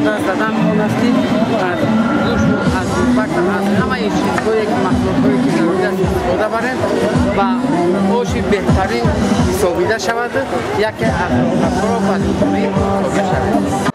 Задан он аст, ки аз гӯшт, аз бак, аз ҳамаи чизҳое, ки маҳсулотҳое ки зарур аст, истифода барем ва оши беҳтарин ҳисобида шавад, яке аз роҳҳоро ба ҷумҳурӣ содир шавад.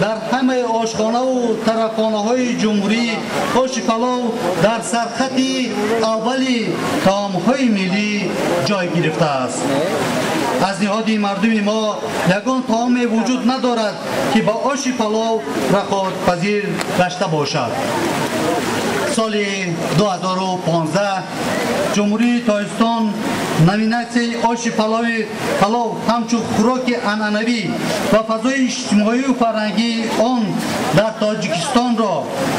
Дар ҳамаи ошхонаву тарафхонаҳои ҷумҳурӣ оши палов дар сархати аввали таомҳои миллӣ ҷой гирифтааст. Аз ниҳоди мардуми мо ягон таоме вуҷуд надорад, ки ба оши палов рақобатпазир гашта бошад. Соли 2015 Ҷумҳурии Тоҷикистон номинатсияи оши палов ҳамчун хӯроки анъанавӣ ва фазои иҷтимоию фарҳангии он дар Тоҷикистонро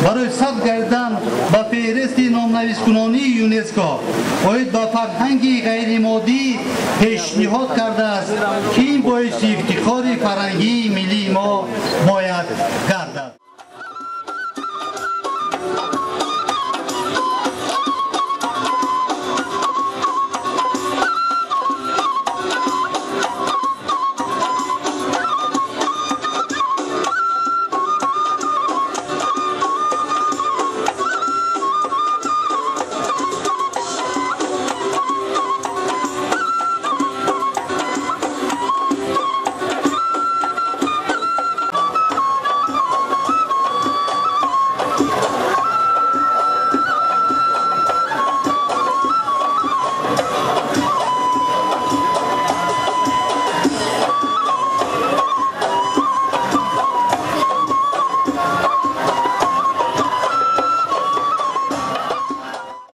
барои сабт гардан ба феҳристи номнавискунонии ЮНЕСКО оид ба фарҳанги ғайримоддӣ пешниҳод кардааст, ки ин боиси ифтихори фарҳангии миллии мо бояд гардад.